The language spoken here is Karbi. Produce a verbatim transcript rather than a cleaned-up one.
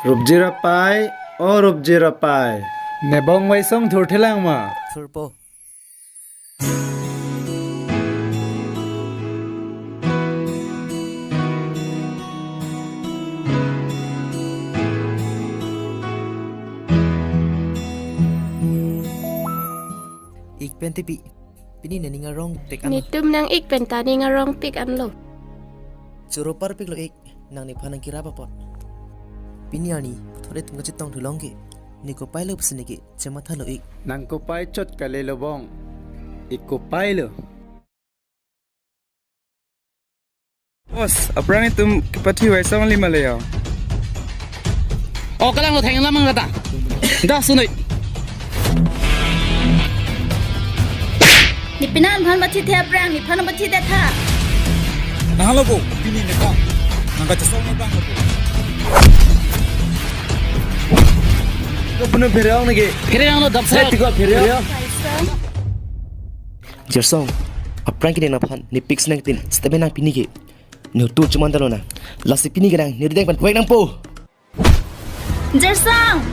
Rupjir apai, o Rupjir apai. Nebong Waisong thurthelang ma? Thurpo. Ik pen tipi. Pini nening arong pik an. Netum nang ik pen ta ning arong pik anlo. Choro parpiklo ik, nang nephan nangkerap apot. Pini arni puthot etum kachetong thulong ke, ne kopai lo pusi neke chemathalo ik. Nang kopai chot kalilo bong. Ik kopai lo. Boss, aphrang itum kepathi Waisong lima le ya. O, kalang lo theng lamang kata. Dah sunoi. Ne pini nephan pathithe aphrang, nephan pathithe tha. Nahalo bo, pini nephan. Nang kachesong nephan bo. Ko puno pherong neke. Pherong lo dapsa. Tiko pherong. Jersong, aphrang ke ne nephan, ne pik si nangtin, statement nang pini ke. Ne tur chuman talo na. Lasi pini ke nang, ne rideng pen kwek nangpo. Jersong!